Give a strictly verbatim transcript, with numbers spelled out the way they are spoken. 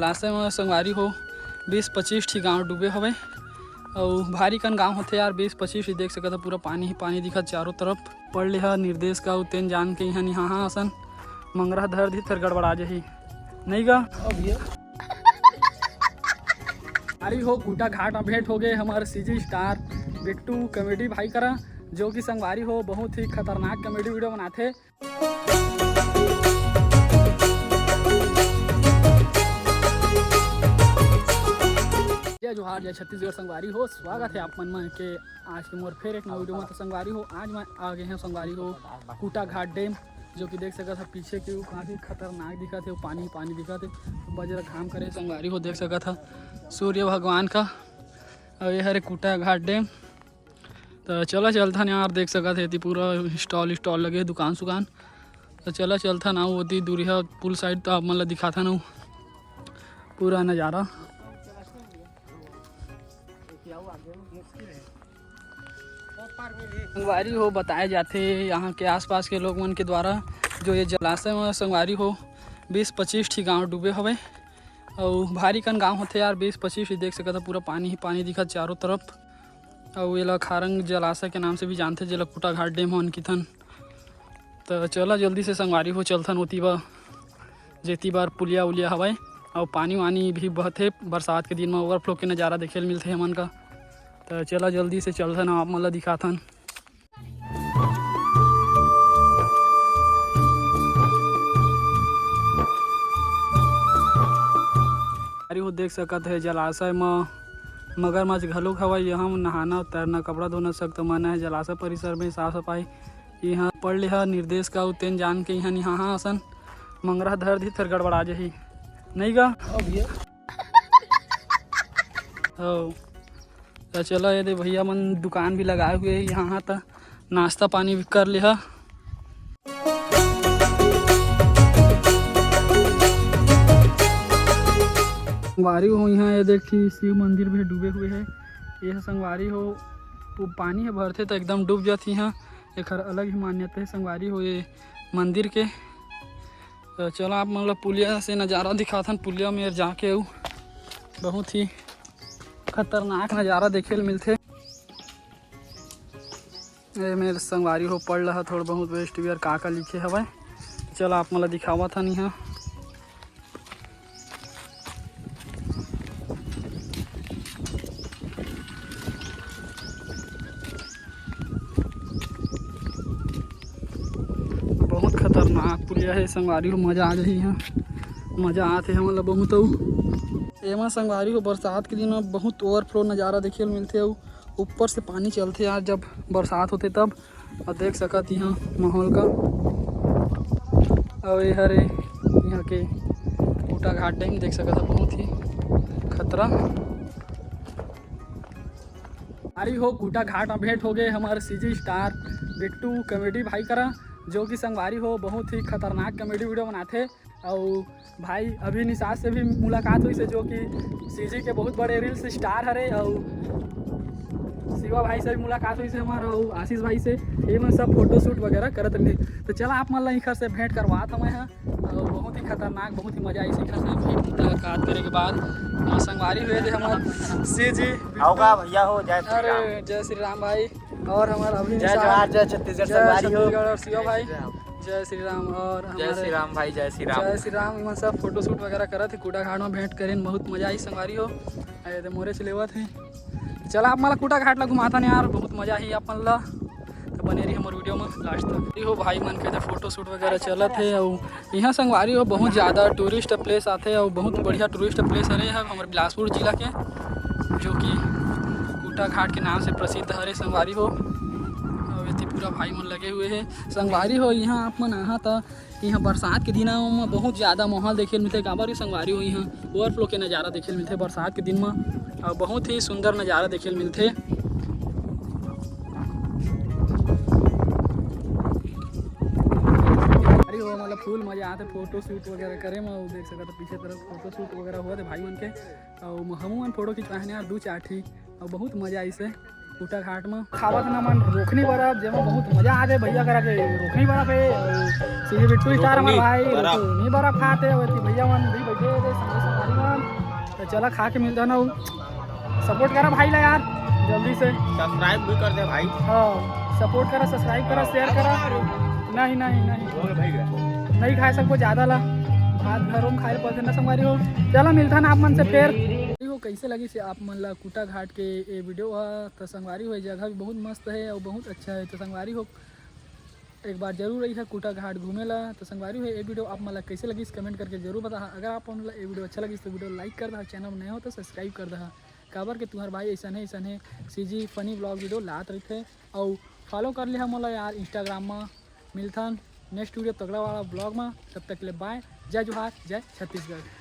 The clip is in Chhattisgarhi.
जलाशय म संगवारी हो बीस पच्चीस ठी गांव डूबे हवय। अउ भारी कन गांव होथे यार, बीस पच्चीस ठी। देख सकत ह पूरा पानी ही पानी दिखत चारों तरफ। पढ़ लिहा निर्देश का, उतेन जान के इहां निहाहा असन मंगरा धर दी, फेर गड़बड़ा जही। नहीं गा? अरे हो, कूटा घाट में भेंट हो गए हमारे सीजी स्टार बिट्टू कॉमेडी भाई करा, जो कि संगवारी हो बहुत ही खतरनाक कॉमेडी वीडियो बनाथे। जय जोहार, जय छत्तीसगढ़ संगवारी हो, स्वागत है आप मन मन के आज के मोर फेर एक नवा वीडियो में। तो संगवारी हो, आज मैं आ गए हैं संगवारी हो कूटा घाट डैम, जो कि देख सकत ह पीछे के वो काफ़ी खतरनाक दिखत है, वो पानी पानी दिखत है। बजर घाम करे संगवारी हो, देख सकत ह सूर्य भगवान का। और ये हरे कूटा घाट डैम। तो चला चलथन यार, देख सकत है एती पूरा स्टॉल स्टॉल लगे हे, दुकान सुकान। तो चला चलथन, आओ ओती दूरिहा पुल साइड, तो आप मन ला दिखाथन पूरा नज़ारा। संगवारी हो, बताए जाथे यहाँ के आसपास के लोग मन के द्वारा, जो ये जलाशय में संगवारी हो बीस पच्चीस ठी गांव डूबे हवे। अउ भारी कन गांव होथे यार, बीस पच्चीस ठी। देख सकत ह पूरा पानी ही पानी दिखत चारों तरफ। अउ एला खारंग जलाशय के नाम से भी जानथे, जेला कूटा घाट डैम हन किथन। त चला जल्दी से संगवारी हो चलथन ओती बर, जेती बर पुलिया उलिया हवय। अउ पानी वानी भी बहथे, बरसात के दिन म ओवरफ्लो के नज़ारा देखे ल मिलथे हमन का। त चला जल्दी से चलथन, आप मन ला दिखाथन। अरे वो देख सकत है जलाशय म मगरमच्छ घलोक हवय। यहाँ नहाना तैरना कपड़ा धोना सख्त मना है। जलाशय परिसर में साफ सफाई यहाँ पढ़ लिहा निर्देश का, उतेन जान के यहाँ निहाहा असन मंगरा धर दी, फेर गड़बड़ा जही। नहीं गा? हो। त चला, ये दे भैया मन दुकान भी लगाए हुए हे यहाँ, त नाश्ता पानी भी कर लिहा। संगवारी हो, यहाँ ये देख कि शिव मंदिर भी डूबे हुए हे। ये संगवारी हो, वो पानी ह भरथे त एकदम डूब जाथे। यहाँ एकर अलग ही मान्यता हे संगवारी हो ये मंदिर के। त चला आप मन ला पुलिया से नज़ारा दिखाथन, पुलिया में जाके अउ बहुत ही खतरनाक नज़ारा देखे ल मिलथे। ए मेर संगवारी हो पढ़ लहा थोड़ा बहुत वेस्ट बियर का का लिखे हवय। चला आप मन ला दिखावत हन इहाँ। बहुत खतरनाक पुलिया हे संगवारी हो, मजा आ जाही इहाँ, मजा आथे हमन ला बहुत। अउ एमा संगवारी हो बरसात के दिन म बहुत ओवरफ्लो नज़ारा देखे ल मिलथे, अउ ऊपर से पानी चलथे यार जब बरसात होथे तब। अउ देख सकत इहाँ माहौल का। अउ ये हरे इहाँ के कूटा घाट डैम देख सकत ह, बहुत ही खतरा। अरे हो, कूटा घाट में भेंट हो गए हमारे सीजी स्टार बिट्टू कॉमेडी भाई करा, जो कि संगवारी हो बहुत ही खतरनाक कॉमेडी वीडियो बनाथे। अउ भाई अभी निषाद से भी मुलाकात हुई से, जो कि सीजी के बहुत बड़े रील्स स्टार हरे। अउ शिवा भाई से भी मुलाकात हुई से हमार, अउ आशीष भाई से। ये मन सब फोटो शूट वगैरह करत रहे। तो चला आप मन ला इखर से भेंट करवात हमें हैं। अउ बहुत ही खतरनाक, बहुत ही मजा आई इखर से भेंट मुलाकात करे के बाद। अ, संगवारी हुए थे हमार सीजी बिट्टू। आओगा भैया हो, जय श्री राम। अरे जय श्री राम भाई। और हमार अभी जय निषाद, जोहार, जय छत्तीसगढ़ जय संगवारी हो। छत्तीसगढ़ और शिवा भाई। जय श्री राम। जय श्री राम और जय हमारे श्री राम भाई, जय श्री राम। जय श्री राम। इमन सब फोटो शूट वगैरह करत हे, कूटा घाट में भेंट करेन, बहुत मजा आई संगवारी हो। अरे तो मोरे से लेवत हे। चला आप मन ला कूटा घाट ला घुमाथन यार, बहुत मजा आई आप मन ला। तो बने रही हमारे वीडियो में लास्ट तक। ये हो भाई मन के तो फोटो शूट वगैरह चलत हे। अउ इहाँ संगवारी हो बहुत ज़्यादा टूरिस्ट प्लेस आथे अउ बहुत बढ़िया टूरिस्ट प्लेस हरे ह हमर बिलासपुर जिला के, जो कि कूटा घाट के नाम से प्रसिद्ध हरे संगवारी हो। अउ एती पूरा भाई मन लगे हुए हे संगवारी हो। इहाँ आप मन आहा त इहाँ बरसात के दिना म बहुत ज़्यादा माहौल देखे ल मिलथे, काबर कि संगवारी हो इहाँ ओवरफ्लो के नज़ारा देखे ल मिलथे बरसात के दिन म, अउ बहुत ही सुंदर नज़ारा देखे ल मिलथे। अरे वो मतलब फुल मजा आथे फोटो शूट वगैरह करे म। अउ देख सकत ह पीछे तरफ फोटो शूट वगैरह होत हे भाई मन के, अउ हमू मन फोटो खिंचवाए हन यार दू चार ठी, अउ बहुत मजा आइस हे। कूटा घाट म खावत न मन रोखनी बरफ, जेमा बहुत मजा आथे भैया करा के रोखनी बरफ हे। अउ सीजी बिट्टू स्टार हमर रोखनी भाई बरफ। रोखनी बरफ खात हे, अउ एती भैया मन भी बैठे हे, संगे संगवारी मन। चला खा के मिलथन अउ सपोर्ट करा भाई ला यार, जल्दी से। सब्सक्राइब भी कर दे भाई। हाँ, सपोर्ट करा, सब्सक्राइब करा, शेयर करा। नहीं नहीं नहीं, हो गए भाई। नहीं खाए सकबो ज्यादा ला, भात घरों में खाए पड़थे ना संगवारी हो। चला मिलथन आप मन से फेर। हो, कैसे लगिस आप मन ला कुटा घाट के ये वीडियो ह? तो संगवारी हो, ये जगह भी बहुत मस्त है और बहुत अच्छा है। तो संगवारी हो, एक बार जरूर अइहा कुटा घाट घूमे ला। तो संगवारी हो, ये वीडियो आप मन ला कैसे लगिस, कमेंट करके जरूर बताहा। अगर आप मन ला ये वीडियो अच्छा लगिस तो वीडियो लाइक कर दहा, चैनल में नए हो तो सब्सक्राइब कर दहा, काबर के तुम्हार भाई ऐसन है ऐसन है सीजी फनी व्लॉग वीडियो लात रहिथे। और फॉलो कर लिहा मोला यार इंस्टाग्राम में। मिलथन नेक्स्ट वीडियो तगड़ा वाला व्लॉग में, तब तक ले बाय, जय जोहार, जय छत्तीसगढ़।